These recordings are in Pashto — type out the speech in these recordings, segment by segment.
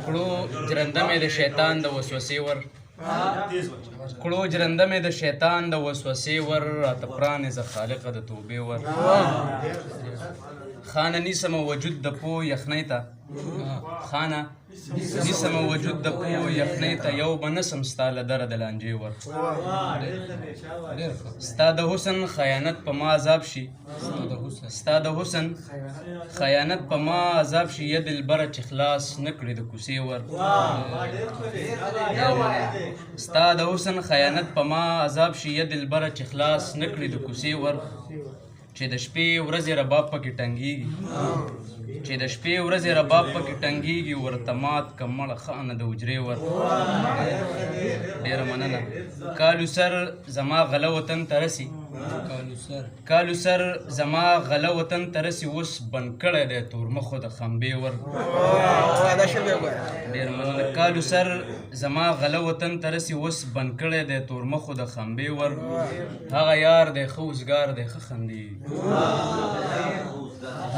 کړو جرنده مې د شیطان د وسوسې ور، کړو جرنده مې د شیطان د وسوسې ور، راته پرانیزه خالقه د توبې ور. خانه نیسمه وجود د پو یخنۍ ته، خانه نیسمه وجود د پو یخنۍ ته، یو به نسم ستا له دره د لانجې ور. ستا د حسن خیانت په ما عذاب شي، ستا د حسن خیانت په ما عذاب شي، ید دلبره چې خلاص نه کړي د کوڅې ور. ستا د حسن خیانت په ما عذاب شي، ید دلبره چې خلاص نه کړي د کوڅې ور. چې د شپې ورځې رباب پکې ټنګېږي، چې د شپې ورځې رباب پکې ټنګېږي، ورته مات کمړه خانه د حجرې ور. ډېره مننه. کالو سر زما غله وطن ته رسي، کالو سر زما غله وطن ته رسي، اوس بند کړی دی تور مخو د خمبې ور. ډېره مننه. کالو سر زما غله وطن ته رسي، اوس بند کړی دی تور مخو د خمبې ور. هغه یار دی ښه اوزګار دی ښه خندېږي،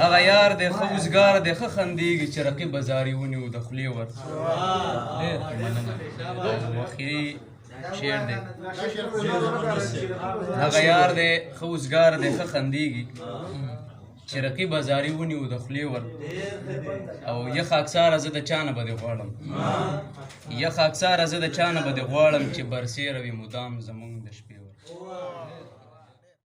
هغه یار دی ښه اوزګار دی ښه خندېږي، چې رقیب بازاري ونیو د خولې ور. ډېر مننه. او اخري شعر دی، هغه یار دی ښه اوزګار دی ښه خندېږي، چې رقیب ازاري ونیو د خولې ور. او یه خاکساره زه د چا نه به دې غواړم، یه خاکساره زه د چا نه به دې غواړم، چې برسېره وي مدام زمونږ د شپې ور.